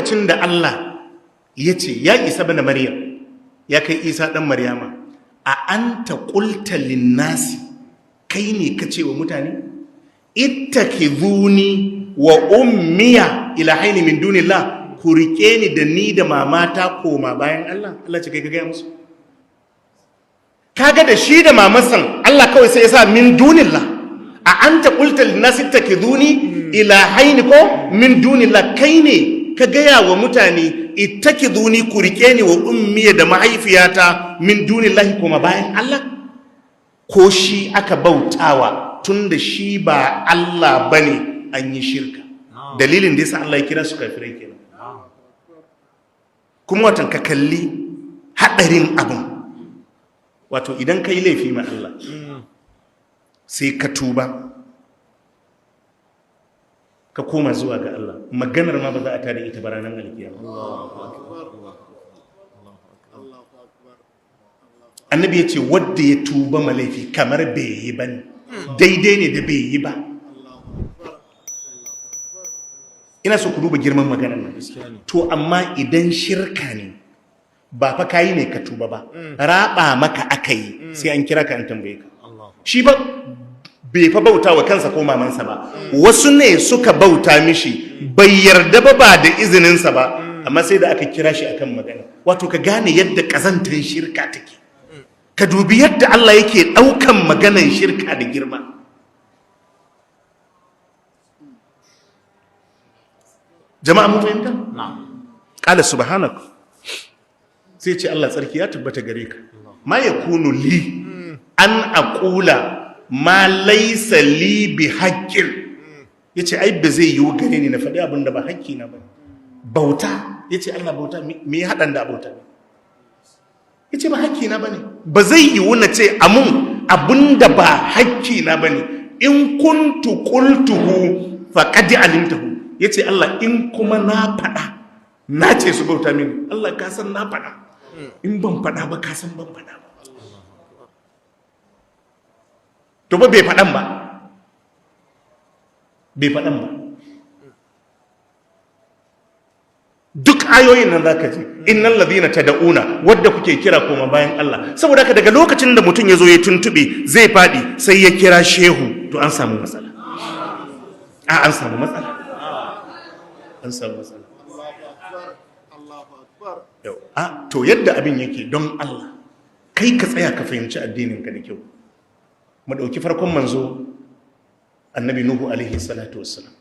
Lokacin da Allah ya ce, ya Isa bana Maryam, ya kai Isa dan Maryama, a anta qulta linnasi, kai ne ka ce wa mutane ittakhizuni wa ummiya ilahaini min dunillah, ku rike ni da ni da mamata koma bayan Allah? Allah ce, kai ka gaya musu? Kaga da shi da mamasan Allah kawai sai ya sa min dunillah. A anta qulta linnasi ittakhizuni ilahaini ko min dunillah, kai ne ka gaya wa mutane ittakhizuni, ku rike ni wa ummiya da mahaifiyata, min dunillahi, koma bayan Allah? Ko shi aka bautawa, tunda shi ba Allah bane, an yi shirka. Dalilin da yasa Allah ya kira su kafirai kenan. Kuma watan ka kalli hadarin abun, wato idan ka yi laifi ma Allah sai ka tuba ka koma zuwa ga Allah, maganar ma ba za a tada ita ba ranar alkiyama. Allahu akbar. Annabi ya ce wadda ya tuba ma laifi kamar bai yi ba ne, daidai ne da bai yi ba. Ina so ku duba girman maganar nan. To amma idan shirka ne, ba fa kayi ne ka tuba ba, raba maka aka yi, sai an kira ka an tambaye ka. Shi ba bai fa bauta wa kansa ko mamansa ba, wasu ne suka bauta mishi, bai yarda ba, ba da izininsa ba, amma sai da aka kira shi akan magana. Wato ka gane yadda kazantar shirka take, ka dubi yadda Allah yake ɗaukan maganan shirka da girma. Jama'a mun fahimta? Qala subhanak, sai ce Allah, tsarki ya tabbata gare ka, ma yakunu li an aqula ma laysa li bi haqqin. Yace ai ba zai yiwu gare ni na faɗi abin da ba haƙƙi na ba. Bauta, yace Allah, bauta me ya haɗan da bauta? Yace ba haƙƙi na bane, ba zai yiwu na ce amun abin da ba haƙƙi na bane. In kuntu qultuhu faqad alimtahu. Yace Allah, in kuma na faɗa na ce su bauta mini, Allah ka san na faɗa, in ban faɗa ba ka san ban faɗa ba. To ba bai faɗan ba, bai faɗan ba. Duk ayoyin nan zaka ji innal ladina tad'una, wadda kuke kira koma bayan Allah. Saboda haka daga lokacin da mutum ya zo ya tuntube zai faɗi sai ya kira shehu, to an samu matsala. A an samu matsala, an samu matsala. Allahu akbar. Allahu akbar. Yau, a to yadda abin yake, don Allah kai ka tsaya ka fahimci addinin ka da kyau. Mu ɗauki farkon manzo, Annabi Nuhu alaihi salatu wassalam.